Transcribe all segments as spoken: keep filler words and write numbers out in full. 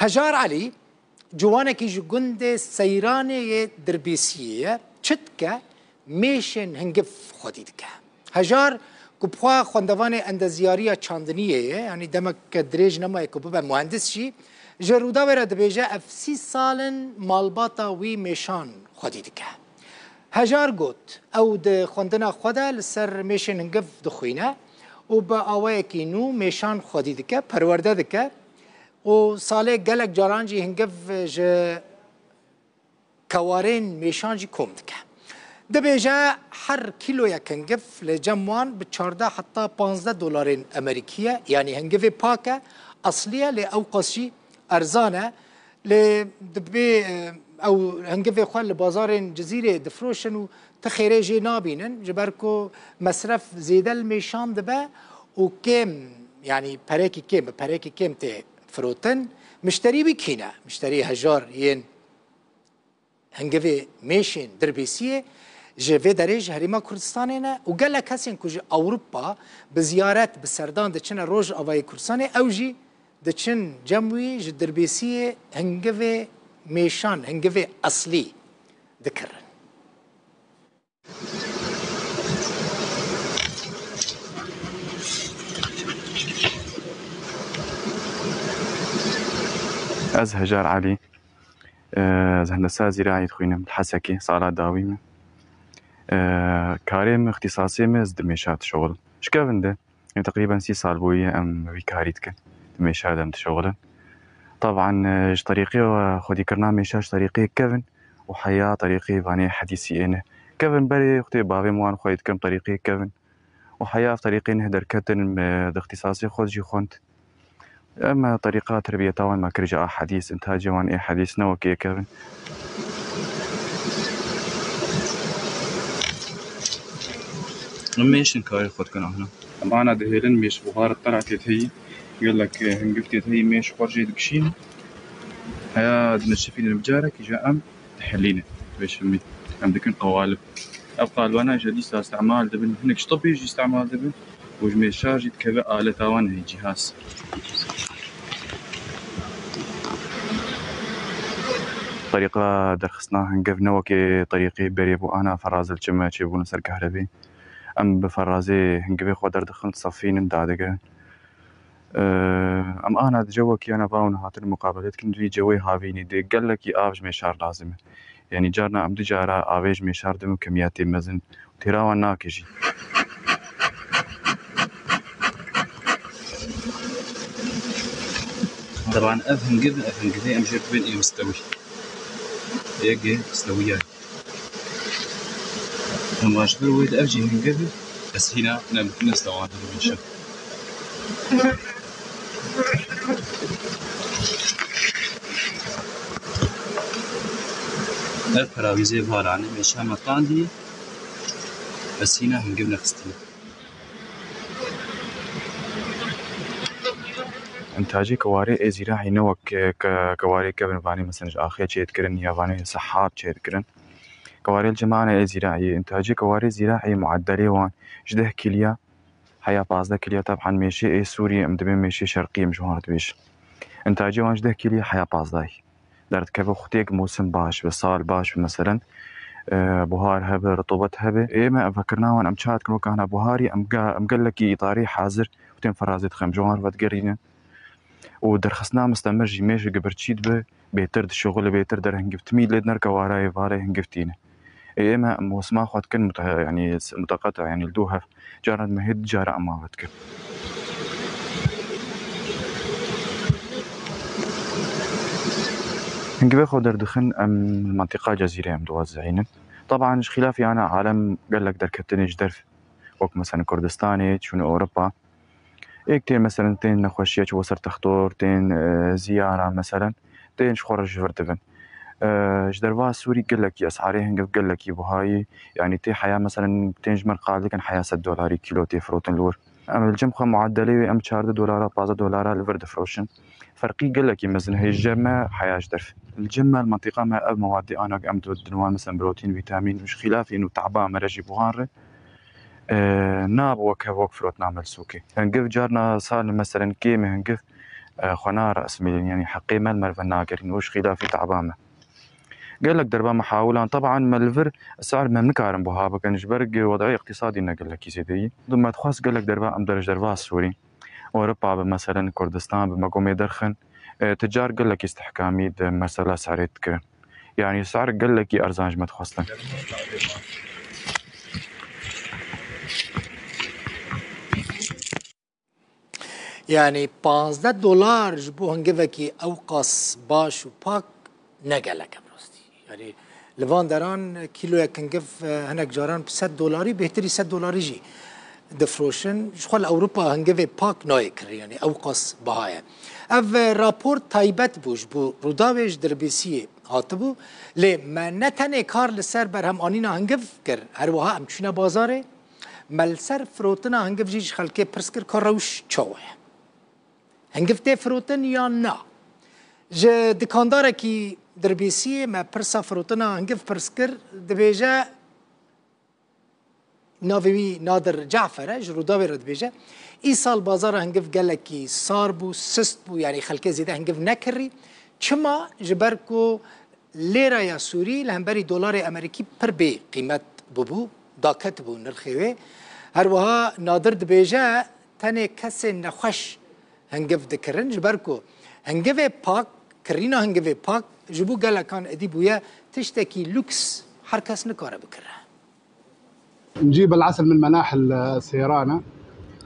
Hejar Elî ciwanekî ji gundê Seyranê yê Dirbêsiyê ye. Çi dike? Mêşên hingiv xwedî dike. Hejar ku bi xwe xwendevanê endezyariya çandiniyê ye, yanî demeke dirêj nemaye ku bibe muhendis jî, ji Rûdawê re dibêje ev sî sal in malbata wî mêşan xwedî dike. Hejar got, ew di xwendina xwe de li ser mêşên hingiv dixwîne û bi awayekî nû mêşan xwedî dike, perwerde dike û salê gelek caran jî hingiv ji kewarên mêşan jî kom dike. Dibêje, her kîloyek hingiv li cem wan bi çardeh heta panzdeh dolarên Amerîkî ye, yanî hingivê pak e, eslî ye, lê ewqas jî erzan e. Lê dibê, e, ew hingivê xwe li bazarên Cizîrê difroşin û ti xêrê jê nabînin, ji ber ku mesref zêde li mêşan dibe û kêm, yanî perekî kêm, bi perekî kêm tê firotin, mişterî wî kî ne? Mişterî hejar yên hingivê mêşên Dirbêsiyê ji vê derê ji Herêma Kurdistanê ne û gelek kesên ku ji Ewropa bi ziyaret, bi serdan diçine Rojavayê Kurdistanê, ew jî diçin cem wî, ji Dirbêsiyê hingivê mêşan, hingivê eslî dikirin. Ez Hejar Elî, e, ez hendesa zîraî dixwînim li Hesekê, sala dawî min. E, karê min, îxtîsasê min, ez di mêşa dişuxulim. Ji kevin de, em teqrîben sî sal bûye em wî karî dikin. Di mêşa de em dişuxulin. Taban, e, ji terîqê xwedîkirina mêşa ji terîqê kevin û heya terîqê vanê hedîsî êne. Kevin berê xwedê bavê min wan xwedî dikin terîqê kevin. û heya ev terîqên hê derketin, me di îxtîsasê xwe jî xwend. Em terîqa terbiyeta wan me kir ji a hedîs, intacê wan ê hedîs ne wekî yekevin. Em mêşin karê xwe dikin ahna. Em ana dihêlin mêş buhar tera tê heyî, gelek hingiv tê heyî mêş xwe jê dikişîn. Heya dimeşifînin bi carekî ji em dihelîne, dibêjin mî. Em dikin qewalib. Ev qalibana jî dîsa îstemal dibin, hinek ji tibî jî îstemal dibin û ji mêşa jî dikeve aleta wan heye, cîhaz. Terîqa derxistina hingiv ne wekê terîqê berê bû, ana ferazil çi me çêbûn ser kehrebê. Em bi ferazê hingivê xwe derdixin, sefînin, dadigirin. Em ana di cewekî ya nava hûn hatin muqabele dikin, di vî cewê havînî de gelekî av ji mêşar lazim e. Yanî carna em du cara avê ji mêşar dibin, kemiyetê mezin û têra wan nake jî. Teban ev hingiv, ev hingivê em jê dibên ê mistewî. Ê gê mistewî ye. Em ji ber wê de ev jî hingiv e, ez hîna ne, ne stewandin mêşa. Ev perawîzê varan e, mêşa me tandî, ez hîna hingiv nexistîne. Intacê kewarê ê zîrahî ne wek, e, ke-, kewarê kevin vanê, mesela ji axê çêdikirin ya vanê sehar çêdikirin. Kewarê li cemane ê zîrahî, intacê kewarê zîrahî mueddelê wan ji deh kîliya heya pazdeh kîliya, teban mêşê ê Sûriyê em dibê mêşê şerqî em ji wan re dibêjin. Intacê wan ji deh kîliya heya pazdahî derdikeve, xwedêk mosim baş be, sal baş be, meselen, e, buhar hebe, rutubet hebe. Ê me ev vekirina wan em çawa dikin, wek ana buharî em ge-, em gelekî îdarî hazir û tên ferazê dixin, em ji wan re vedigerînin. Û derxistina mistemir jî mêş û gibirçî dibe, bêtir dişuxule, bêtir derhingiv timî lê di nerka warayê varê hingiv tîne. Ê ê me mosima xwe dikin mute-, yanî s-, muteqeta, yanî li dû hev. Caran me hê du cara em ava dikin. Hingivê xwe derdixin, em li mentiqa Cezîrê em diwezînin. Teban ji xîlafî ana alem gelek derketinê ji derve, wek meselen Kurdistanê, çûne Ewropa. Êk tên, meselen, tên nexweşiya çi bo ser textor, tên, e, ziyara, meselen, tên ji xwe re ji vir dibin. E, ji derva Sûrî gelekî esarê hingiv gelekî buhayî, yanî tê heya, meselen, tên ji me re qal dikin heya sed dolarî kîlo tê firotin li wir. Em li cem xwe muadelê wê em çardeh dolara, pazdeh dolara li vir difroşin. Ferqî gelekî mezin heye ji cem me heya ji derve. Li cem me, li mentiqa me ev mewadê ana em di wan, meselen, protein, vîtamîn û ji xîlafî nû teba me re jî buhan re. E, nabe wek hev, wek firotina me li sûkê. Hingiv carna sal, meselen, kêm e hingiv, Xwe naresmîlin, yanî heqê me li merve nagerîn û ji xîlafî taba me. Gelek derba mihawilan, teban me li vir ser me nikarin buha bikin, ji ber ku wed'ê îqtîsadî ne gelekî zêde yî. Di me dixwest gelek derba em derj derva Sûrî, Ewropa bi, meselen Kurdistan bi me gomê derxin, e, ticar gelekî istihkamî di mesela serê dikirin. Yanî ser gelekî erzan ji me dixwestin. Yanî panzdeh dolar ji bo hingivekî ewqas baş û pak ne gelek e bi rastî. Yanî li van deran kîloyek hingiv, e, hinek caran bi sed dolarî, bêhtirî sed dolarî jî difiroşin. Ji xwe li Ewropa hingivê pak nayê kirin, yanî ewqas biha ye. Ev, e, rapor taybet bû ji bo Rûdawê, ji Dirbêsiyê hatibû. Lê me ne tenê kar li ser berhemanîna hingiv kir, her wiha em çûne bazarê. Me li ser firotina hingiv jî ji xelkê pirs kir ka rewş çawa ye? Hingiv tê firotin yan na? Ji dikandarekî Dirbêsiyê me pirsa firotina hingiv pirs kir, dibêje, navê wî Nadir Cafer e, ji Rûdawê re dibêje, îsal bazara hingiv gelekî sar bû, sist bû, yanî xelkê zêde hingiv nekirî. Çima? Ji ber ku lêreya Sûrî li hemberî dolarê Amerîkî pir bê qîmet bûbû, daketibû nirxê wê. Her wiha Nadir dibêje, tenê kesên nexweş hingiv dikirin, ji ber ku hingivê pak, kirîna hingivê pak ji bo gelekan êdî bûye tiştekî lûks, her kes nikare bikire. نجيب العسل من مناحل سيرانة.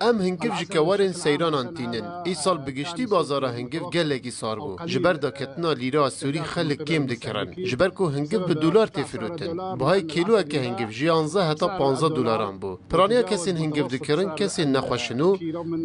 Em hingiv ji kewarên seyranan tînin. Îsal bi giştî bazara hingiv gelekî sar bû. Ji ber daketina lîra Sûrî xelk kêm dikirin. Ji ber ku hingiv bi dolar tê firotin. Bihayê kîloyeke hingiv ji yanzdeh heta panzdeh dolaran bû. Piraniya kesên hingiv dikirin kesên nexweş in û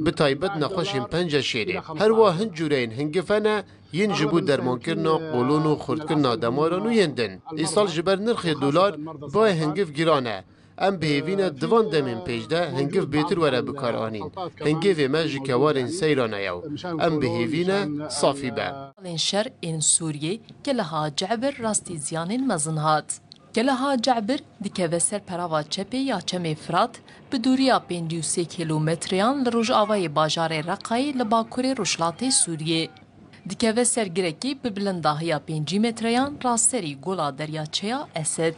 bi taybet nexweşên penceşêrê. Her wiha hin cûreyên hingiv hene, yên ji bo dermankirina qolon û xurtkirina demaran û yên din. Îsal ji ber nirxê dolar bayê hingiv giran e. Em bi hêvî ne di van demên pêş de hingiv bêtir were bikaranîn. Hingivê me ji kewarên seyran e û em bi hêvî ne safî be. Salên şer ên Sûriyê Keleha Cebir rastî ziyanên mezin hat. Keleha Cebir dikeve ser perava çepê ya Çemê Firat, bi dûriya pêncî û sê kîlometreyan li rojavayê bajarê Reqayê li bakurê rojhilatê Sûriyê. Dikeve ser girekî bi bilindahiya pêncî metreyan raserî gola deryaçeya Esed.